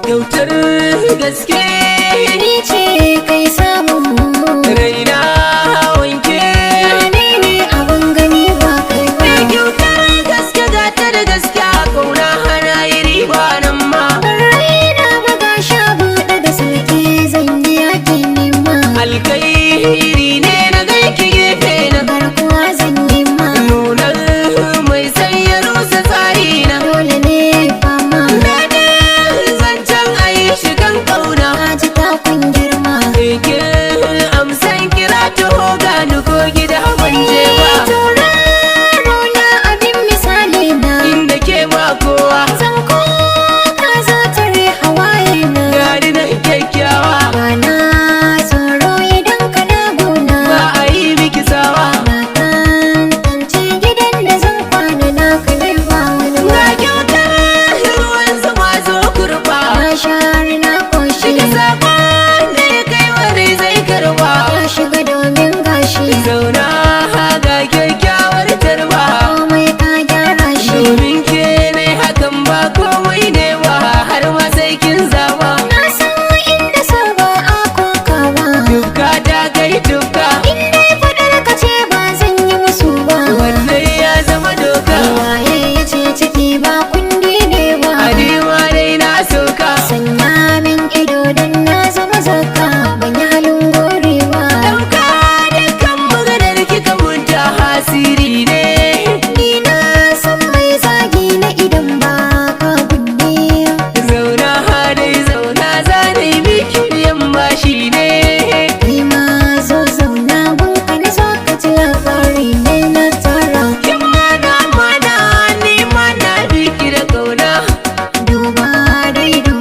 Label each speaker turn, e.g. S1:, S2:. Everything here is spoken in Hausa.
S1: Kyautar gaske.
S2: Ni ce kai samu.
S1: Raina wanke.
S2: Wane ne abin gani ba kai ba?
S1: Mai kyautar gaske gata da gaske, kauna hana yi riba nan ma.
S2: Raina buga sha buɗe da sulke, zan yi yakin nema.
S1: Alkairi ne na ganki gefe na.
S2: Garkuwa zan yi ma.
S1: Nuna mai sanya rusa tsari na.
S2: Dole ne fama.
S1: Daɗin zancen a yi shigan kauna.
S2: Ka ji takun girma.
S1: Kin amsan kira, taho gani, ko gida ban je ba.
S2: Tauraro na, abin misali na.
S1: Inda ke ba kowa.
S2: Zan koka za ta hawaye na.
S1: Gani nan kyakkyawa.
S2: Bana tsoro idan kana gona.
S1: Ba a yi miki sawa.
S2: Na tantance gidan da zan kwana, na kai ba wani
S1: Ga
S2: ba.
S1: kyautar ruwan zuma, zo kurba.
S2: Na share na koshi.
S1: Shiga sakon da ya kai wani zai karba.
S2: Ya shiga domin gashi.
S1: Zauna ga kyakkyawar tarba.
S2: Komai ka gyara shi.
S1: Domin ke ne hakan ba komai ne ba, har ma sai kin zaba.
S2: Na san inda saba a kokawa.
S1: Tufka ta kai tufka.
S2: In dai fadar ka ce, ba zan yi musu ba.
S1: Wannan ya zama doka.
S2: Waye ya ce ciki ba kundi ne ba?
S1: Adima dai na soka.
S2: Sanya min ido don na zama zaka, ban yi halin gore ba.
S1: Dauka dukkan maganar kika munta hasiri ne.
S2: Ni na san mai zagi na idan ba ka kunne.
S1: Zauna dai zauna, zane miki biyan bashi ne.
S2: Kai ma zo zauna gunka, na zo ka ji labari ne na tara.
S1: Kin mana mana, ni mana biki da kauna.
S2: Duba dai duba.